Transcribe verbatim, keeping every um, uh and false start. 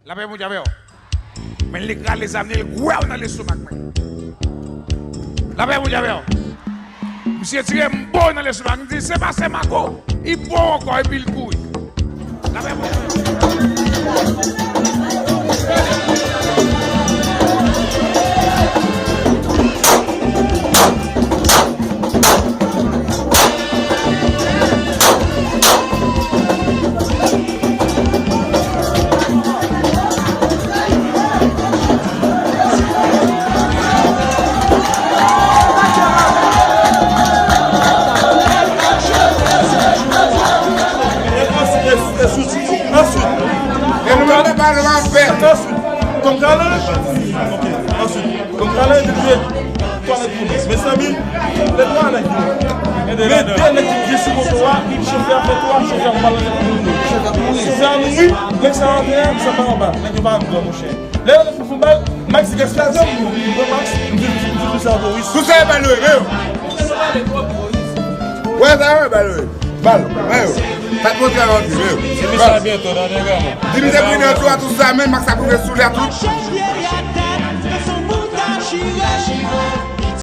Lapè Bondye avè w. Men li k rale zam li, l gwè w nan lestomak mwen. Lapè Bondye avè w. Misye tire m bo nan lestomak. M di, se pa Senmako. Li bo ankò, epi l kouri. Lapè Bondye avè w. Answit, answit, answit. E nou menm nan pale w ap fè. Answit, Tonm Kalan. Ok, answit, Tonm Kalan epi l jwe twa nèg pou nou. Mezanmi, se twa nèg yo. Men de nèg ki byen sou moto a, chofè a fè twa, chofè a pral nan tèt moun yo. Chofè a mouri, nèg sa antre a, sa pa anba, nèg yo pa antre, monchè. Lè yo fè fon bal, Max di gaspiyaje, m pran Max, m di, m di, m di sa toris. Tout sa e bal yo ye, men yo. Wè, sa e bal yo ye. Bal, men yo. Sa k montre a antre, men yo. Di misye a byen to, tande, granmoun. Di misye pridan tou a, tout sa, men Max ap rive sou li a tout.